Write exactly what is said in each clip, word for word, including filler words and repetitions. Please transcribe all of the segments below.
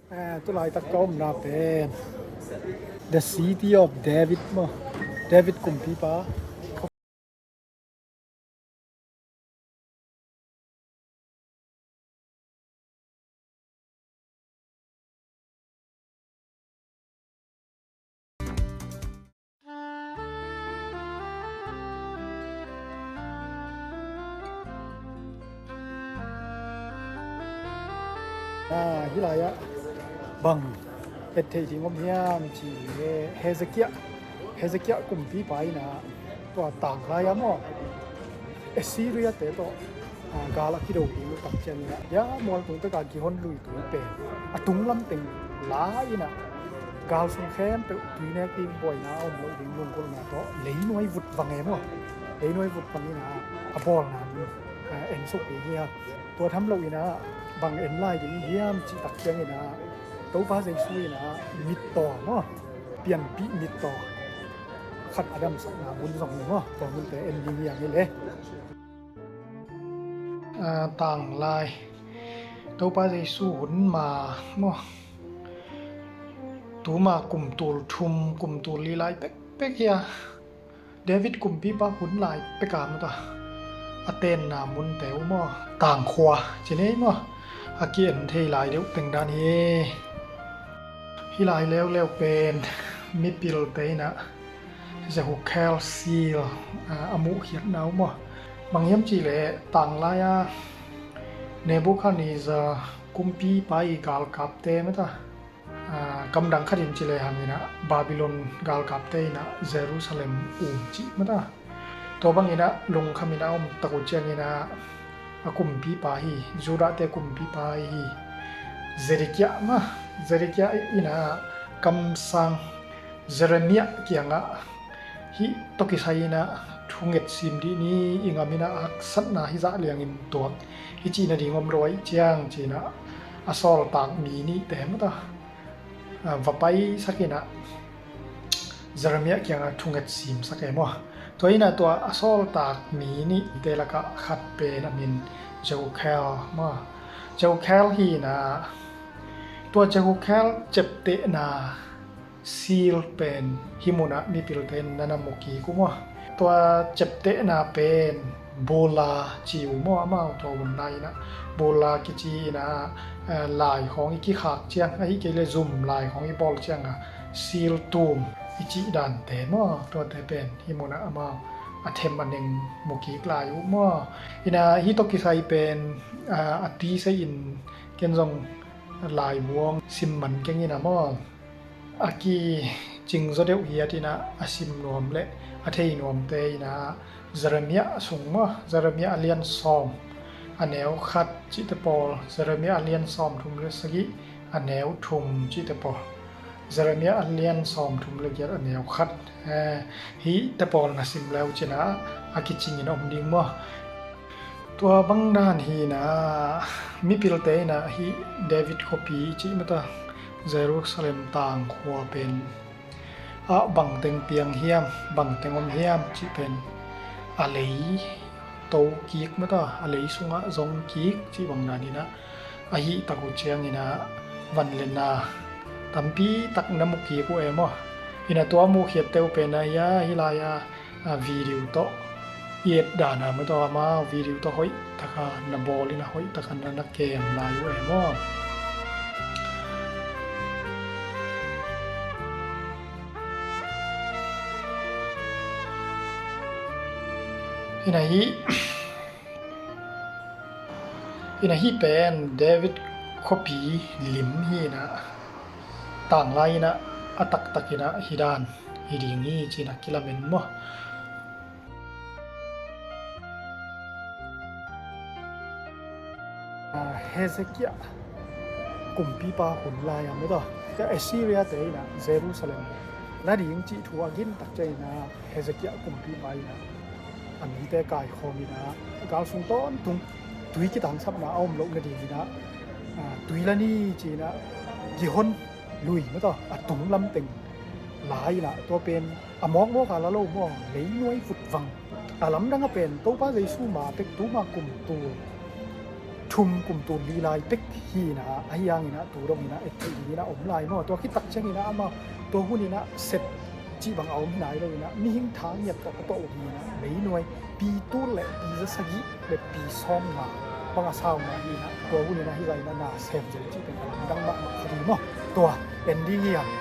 Eh, tulaitak ka omna pen The City of David maw, David kumpipa. Ah, hih lai-ah bang et theih ding om hiam cih leh, Hezekiah, Hezekiah kumpipa in ah tua tanglai-ah maw, Assyria-te tawh, ah, gal a kido ding uh tak ciangin ah, ya, mualtung pek a Gihon lui tui pen a tung lam teng la in ah, gal sung khempeuh tui nek ding, buaina a om loh ding lunggulhna tawh leinuai vut vang e maw. Leinuai vut vang in ah a bawlna mun, ah, en suk ding hi a. Tua tham lo in ah bang en lai ding hiam cih tak ciangin ah, Topa Jesu in ah mittaw maw, pianpih mittaw khat a damsakna mun zong hi maw, tua munte en ding hi a, hi leh. Ah, tanglai, Topa Jesu hun ma maw, tuma kum tul thum, kum tul li lai pekpek hi a, David kumpipa hun lai pek a maw, tua a tenna munte uh maw, tangkhua ci ni ei maw, a ki-en thei lai deuh teng dan hi. Hih lai leuleu pen mipilte in ah Jehukhel seal, ah, a muhkhiatna uh maw. Bang hiam cih leh tanglai-ah Nebuchadnezzar kumpipa ii galkapte maw, tua, ah, kamdang khatin ci lehang in ah Babylon galkapte in ah Jerusalem um cih maw, tua, tua bangin ah lungkham in a om tak uh ciangin ah a kumpipa hi, Judah-te kumpipa hi Zedekiah maw, Zedekiah in ah kamsang Jeremiah kiangah, hih tawh kisai in ah thu nget sim dih ni, i gam in ah haksatna hizah liangin tuak hi, cih nading om lo ahih ciang ci-in ah a sawltak mi nihte maw, tua, ah, va paisak in ah Jeremiah kiangah thu nget simsak e maw. Tua in ah tua a sawltak mi nihte lakah khat pen a min Jehukhel maw. Jehukhel hi in ah, tua Jehukhel ciaptehna seal pen hih munah mipilte in na na mu kik uh maw. Tua ciaptehna pen bulla ci uh maw, amau tua hun lai in ah. Bulla kici in ah, eh, lai khawng i kikhak ciang, ahih kei leh zum lai khawng i bawl ciang a seal tum i cih dante maw, tuate pen hih munah amau a them a neng mu kik lai uh maw. In ah hih tawh kisai pen, ah, a tisa in ken zong laibuang sim man keng in ah maw. A kicing zaw deuh hiat in ah a sim nuam leh a thei nuamte in ah Jeremiah sung maw, Jeremiah a lian sawm a neu khat cihte pawl, Jeremiah a lian sawm thum le sagih a neu thum cihte pawl, Jeremiah a lian sawm thum le giat a neu khat, eh, hihte pawl na sim le uh cin ah a kicing in a om ding maw. Tua bang dan hi in ah, mipilte in ah hih David khuapi i cih maw, tua Jerusalem tangkhua pen ah bangteng piang hiam, bangteng om hiam cih pen a lei to kik maw, tua a lei sungah zong kik cih bang dan in ah, ahih tak uh ciangin ah vangliatna tampi tak na mu kik uh e maw. In ah tua muhkhiatte uh pen ah, hia, hih lai-ah, a, video tawh i et dan a maw, tua amau video tawh hoih taka na bawl in ah hoih taka na na kem lai uh e maw. In ah hih, in ah hih pen David khuapi lim hi in ah, tanglai in ah a taktak in ah hih dan hi ding hi ci-in ah kilamen maw. Ah, Hezekiah kumpipa hun lai-a maw, tua Assyria-te in ah Jerusalem la ding cih thu a gin tak ciangin ah Hezekiah kumpipa in ah a mite kaikhawm in ah gal sung tawntung tui kitangsapna a om loh nadingin ah, ah, tui la ni ci-in ah Gihon lui maw, tua a tung lam teng la in ah, tua pen a mawkmawk a la lo maw, leinuai vut vang. A lamdang a pen Topa Jesu ma tek tuma kum tul Thum kum tul li lai pek hi-in ah, ahi hangin ah tu dongin ah et theih dingin ah om lai maw. Tua khit tak ciangin ah amau tua hunin ah sep cih bang a om hi nai lo-in ah, mihing tha ngiat tawh a tawh uh hi-in ah, leinuai pi tul le pi za sagih le pi sawm nga bang a sau mah hi-in ah, tua hunin ah hih lai-in ah na sem zo cih pen a lamdang mahmah khat hi maw. Tua en ding hi hang.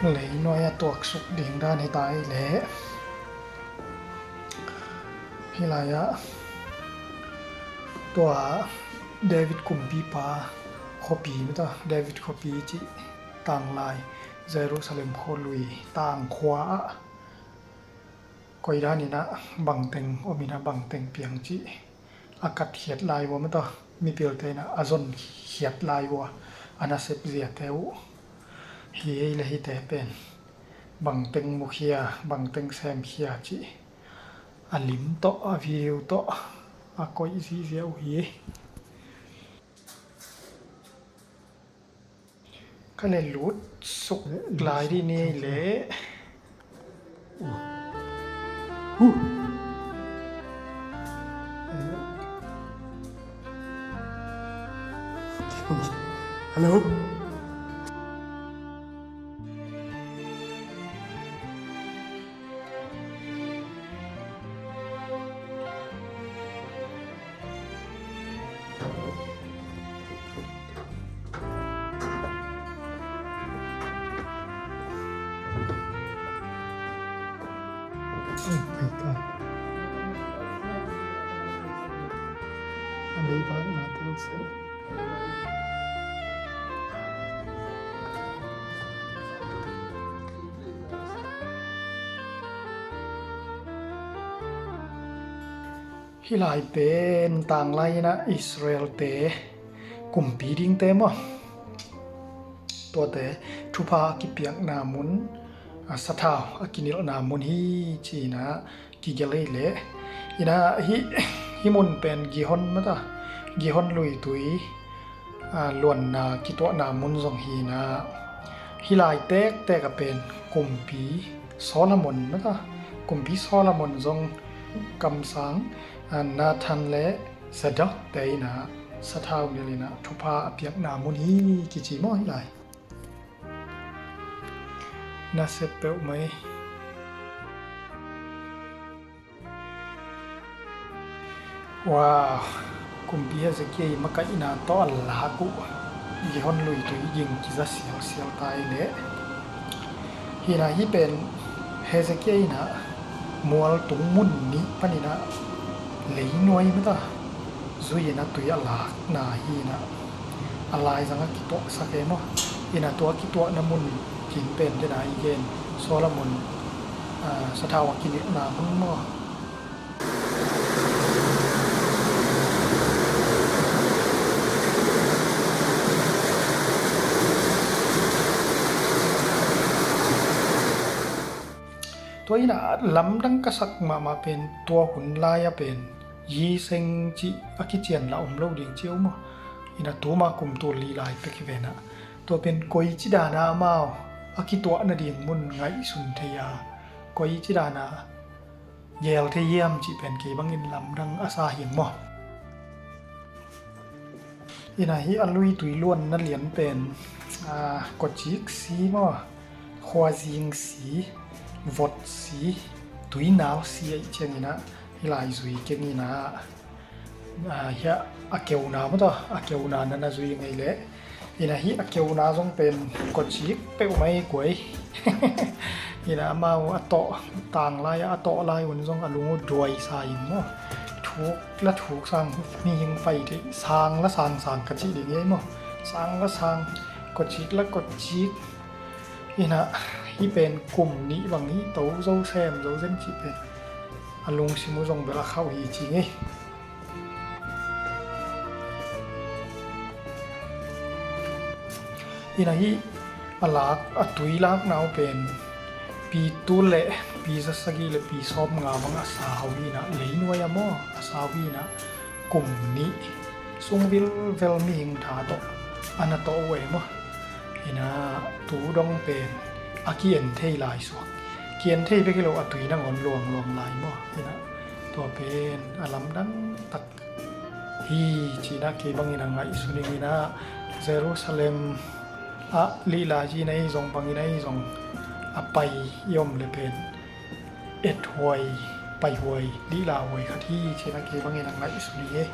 Leinuai a tuaksuk ding dan hi ta ei leh. Hih lai-ah tua David kumpipa khuapi, mata David khuapi cih tanglai, Jerusalem khualui tangkhua ah koi danin ah bangteng om in ah bangteng piang cih a katkhiat lai ua, mata mipilte in ah a zonkhiat lai ua, a nasep ziate uh hi ei leh hihte pen bangteng mukhia, bangteng semkhia cih a lim tawh, a video tawh a koih zihziah uh hi. Ka le lut suk lai dih ni leh. Hello. Oh my God. A leibak na tel seh. Hih lai pen tanglai in ah Israel-te kumpi dingte maw, tuate thupha a kipiakna mun, a sathau a kinilhna mun hi ci-in ah kigelh ei leh. In ah hih, hih mun pen Gihon, mata Gihon luitui a, luanna kituahna mun zong hi-in ah, hih lai tektek a pen kumpi Solomon, mata kumpi Solomon zong kamsang, a, Nathan le Zadok-te in ah sathau nilh in ah thupha a piakna mun hi kici maw hih lai. Nasep peuhmah ei. Wow, kumpi Hezekiah i makaihna tawh a lak uh Gihon luitui ging kiza sialsial ta ei leh. Hi-in ah hih pen Hezekiah in ah mual tung mun nih panin ah leinuai, mata zui-in ah tui a lakna hi-in ah, a laizang a kituahsak e maw. In ah tua kituahna mun kim pen den a i gen Solomon, a, sathau a kinilhna mun maw. Tua in ah lamdang ka sak mahmah pen tua hun lai-a pen yiseng cih a kician lah om lo ding ci uh maw. In ah tuma kum tul li lai pek hi ven ah, tua pen koici dan a amau a kituah nading mun ngaihsun thei a, koici dan a gel thei hiam cih pen kei bangin lamdang a sa hi ing maw. In ah hih a luitui luanna lian pen, a, kawcik si maw, khuazing si, vot si, tuinal si ahih ciangin ah hih lai zui keng in ah, a, hih a keuna maw, tua a keuna na na zui ngei leh. In ah hih a keuna zong pen kawcik peuhmah ei guai. In ah amau a tawh, tanglai a tawh lai un zong a lung uh duai sa in maw. Thuk la thuk sang, mihing pai thei, sang la sang sang ka cih ding ei maw. Sang la sang, kawcik la kawcik. In ah hih pen kum nih bang hi to zo sem zo zen cih pen a lungsim uh zong bel a khauh hi ci ngei. In ah hih a lak, a tui lakna uh pen pi tul le pi za sagih le pi sawm nga bang a sau hi inah, leinuai ah maw a sau hi inah, kum nih sung vilvel mihing tha tawh a na tawh uh e maw. Inah tu dong pen a ki-en thei lai suak, ki-en thei bek hi lo a tui nangawn luangluang lai maw. Inah tua pen a lamdang tak hi ci inah kei bangin a ngaihsun ing. Inah Jerusalem ah lihla hi inah, ei zong bangin a, ei zong a pai i om le pen ethuai, paihuai, lihlauhuai khat hi ci inah kei bangin a ngaihsun ing ei.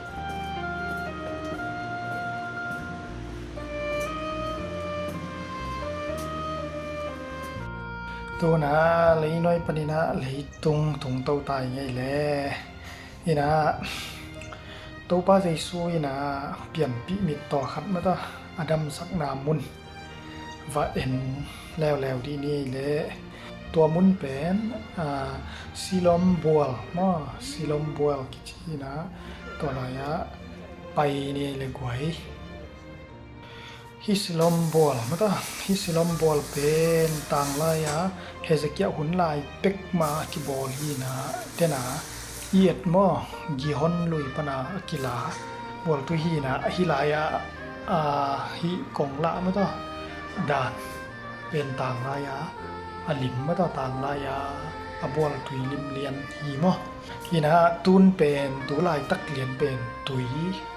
Tu inah leinuai pan inah leitung tung to ta ing ei le. Inah Topa Jesu inah pianpih mittaw khat mata a damsakna mun va en leuleu dih ni ei le. Tua mun pen, a, Siloam bual maw, Siloam bual kici inah tua lai-ah pai ni ei le guai. Hih Siloam bual mata, hih Siloam bual pen tanglai-a Hezekiah hun lai pek ma a kibawl hi inah, tena i et maw, Gihon lui pana a kila bualtui hi inah, hih lai-a, a, hih kong lah mata dan pen tanglai-a a lim mata, tanglai-a a bualtui lim lian hi maw. Inah tun pen tu laitak lian pen tui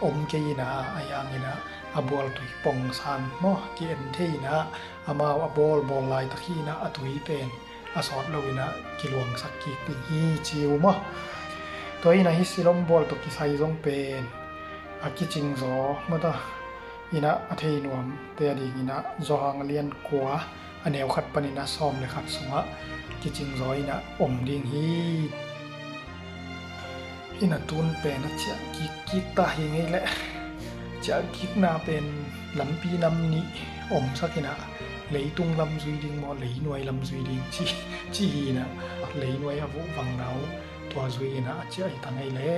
om kei inah, a yang inah a bualtui pongsan maw, ki-en thei inah, amau a bawlbawl laitak hi inah a tui pen a sawt lo inah kiluangsak kik ding hi ci uh maw. Tua inah hih Siloam bual tawh kisai zong pen a kicing zaw mata inah a thei nuamte a ding inah Johan a lian kua a neu khat pan inah sawm le khat sungah kicing zaw inah om ding hi. Inah tun pen a ciah kikkik ta hi ing ei le. Ciah kikna pen lampi nam nih omsak inah, leitung lam zui ding maw, leinuai lam zui ding ci, ci hi inah, leinuai a vuh vang nau tua zui inah a ciah hi ta ing ei le.